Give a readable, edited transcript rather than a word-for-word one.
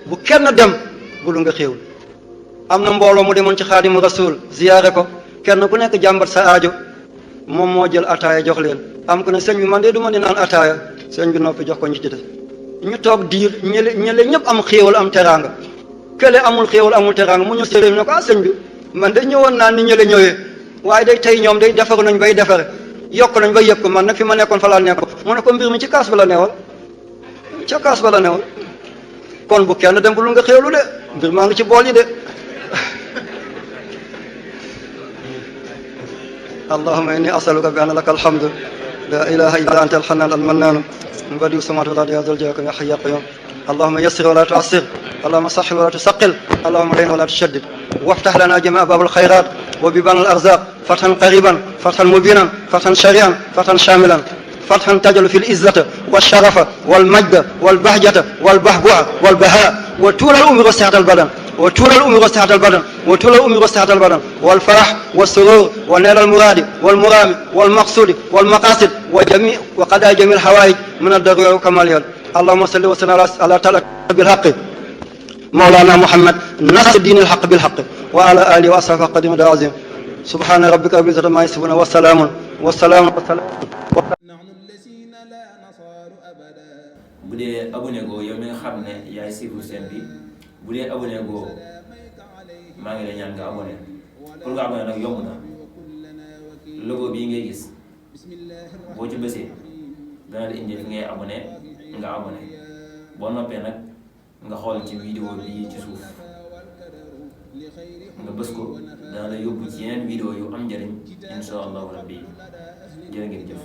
bu kenn dem bulu nga xéewul. am na mbooloo mu demoon ci xaadimu rasul ziyaare ko kenn ku nekk jàmbat sa aajo moom moo jël ataaya jox leen am ko ne sëñ bi man de du ma di naan ataaya sëñ bi noppi jox ko ñu ci des ñu toog diir ñële ñëpp am xéewal am teraanga kële amul xéewal amul teraanga mu ñëw sëriñ ne ko sëñ bi man de ñëwoon naa ni ñële ñëwee waaye day tey ñoom day defaru nañ bay defare yokk nañ bay yëg ko man nag fi ma nekkoon fa laa nekkoon mu ne ko mbir mi ci kaas ba la newal ca kaas ba la newal kon bu kenn dem bu lu nga xéewlu de mbir maa ngi ci bool yi de اللهم إني أسألك بأن لك الحمد لا إله إلا أنت الحنان المنان بديع السماوات والأرض يا ذا الجلال يا حي يا قيوم اللهم يسر ولا تعسر اللهم سهل ولا تثقل اللهم لين ولا تشدد وافتح لنا جميع باب الخيرات وبيبان الأرزاق فتحا قريبا فتحا مبينا فتحا شريعا فتحا شاملا فتحا تجل في العزة والشرف والمجد والبهجة والبهبوع والبهاء وطول الأمر وسعة البدن وطول الأمور وسعة البدن وطول الأمور وسعة البدن والفرح والسرور ونيل المراد والمرام والمقصود والمقاصد وجميع وقضاء جميع الحوائج من الضرورة وكمالها اللهم صل وسلم على تعالى بالحق مولانا محمد نصر الدين الحق بالحق وعلى آله وأصحابه قديم العظيم سبحان ربك رب العزة عما يصفون والسلام bu dee abonné goo yow mi nga xam ne yaay siifu seen bi bu dee abonné goo maa ngi lay ñaan nga abonné pour nga abonné nag yomb na logo bii ngay gis boo ci bësee dana la indi fi ngay abonné nga abonné boo noppee nag nga xool ci vidéo bii ci suuf nga bës ko dana la yóbbu ci yeneen vidéo yu am njëriñ insha allahu rabbi jërë ngeen jëf